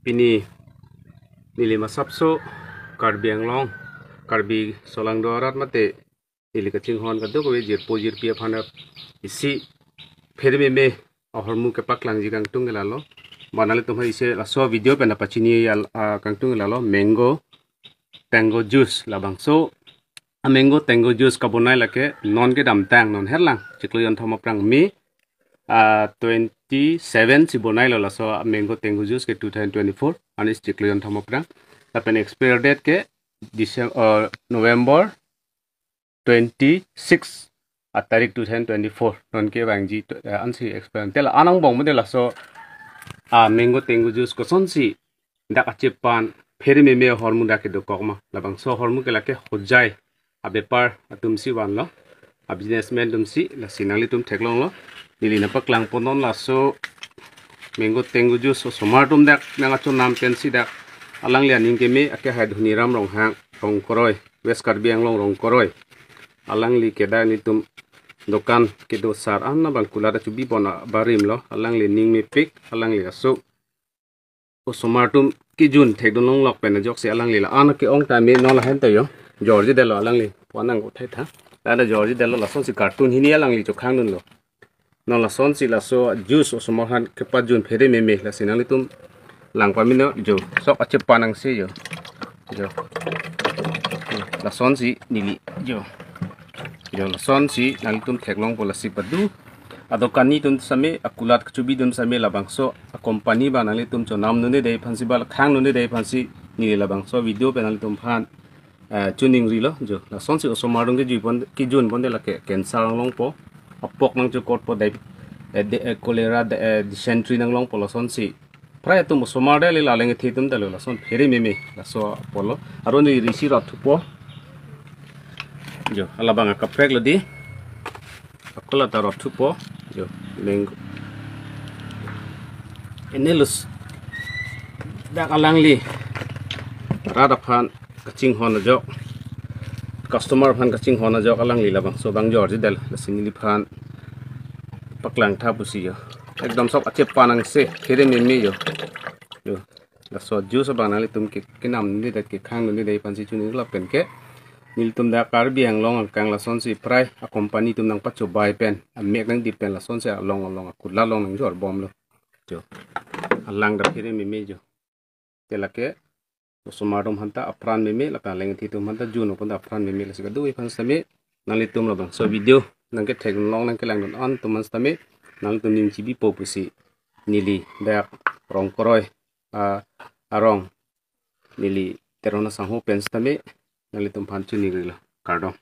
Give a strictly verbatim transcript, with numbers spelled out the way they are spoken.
Pini neli masapso Karbi Anglong, Karbi solangdo arat mate neli kachinghon kadokave jirpo jirpi aphan isi pherememe ahormu kepaklangji kangtung ke lalo. Ba nanglitum aphan isi laso video pen apachini al, ah, kangtung ke lalo mango tango juice labangso. A mango tango juice kabonai lake non kedamtang non herlang chiklo jonthom aphrang me, ah, twenty-seven si bonailo laso mango tango juice ke two thousand twenty-four anis chiklo jonthom aphrang. Lapen expire date ke December, uh, November twenty-six atarik two thousand twenty-four non kevangji to, uh, ansi expire. Te la-an angbong mode laso, ah, mango tango juice kosonsi dak achepan pherememe ahormu dak kedokok ma. Labangso ahormu ke lake hojai abepar atumsi vanlo, a businessman atumsi, lasi nanglitum theklonglo. Neli nangpaklang ponnon laso mango tango juice osomar atum dak nangkachonam pensi dak alangli aning keme ake hai Dhoniram Ronghang, Rongkoroi, West Karbi Anglong Rongkoroi. Alangli ke dak nelitum dokan kedo sar an abang kulat achubi pon abarim lo. Alangli ning mepik, alangli aso osomar atum kejun thekdun longlok pen ajoksi alangli la-an ke-ong ta me non lahen ta jo. Jorji detlo alangli. Puan nang uthai tha. Lada jorji detlo lasonsi carton hini alangli chokhangdunlo. Non lasonsi laso juice osomar aphan kepajun pherememe lasi nanglitum lang pamino jo. Sok achepan angse jo. Jo. Lasonsi neli jo. Jo lasonsi nanglitum theklongpo lasi padu. Adokan atum same, akulat kachubi atum same labangso a company ba nanglitum chonam nune dei aphansi ba khang nune dei aphansi neli labangso video pen nanglitum aphan, eh, chuningrilo jo. Lasonsi osomar atum kejui pon, kejun ponte lake cancer nanglongpo, apok nangchokotpo dei, eh, de, eh, cholera, de, eh, dysentery nanglongpo lasonsi. Prai atum osomar dei le laleng ethi atum ta lo lason pherememe laso apotlo. Aron ri isi rot thupo. Jo, alabang akaprek lo di. Akola ta rot thupo. Jo, mango. Ene lus dak alangli rat aphan kachinghon ajok, customer aphan kachinghon ajok alangli labangso abang jorji det, lasi neliphan paklang tha pusi jo. Ekdom sok achepan angse pherememe jo. Jo. Laso juice abang nanglitum ke kenam nune det, kekhang nune det aphansi chuningri lapen ke nelitum dak Karbi Anglong angkang lasonsi prai a company atum nangpachobai pen, amek nangdip pen lasonsi along along akulat along nangjor bomlo. Jo. Alang dak pherememe jo. Te lake osomar atum aphanta apran meme, lapen aleng ethi atum aphanta jun aphan ta apran meme, lasi kadokave aphan sitame nanglitum labangso video nangkethek long nangkelangdun an atum an sitame nanglitum ning chibipo pusi neli dak Rongkoroi, ah, arong neli Teron asangho pen sitame nanglitum aphan chuningrilo. Kardom.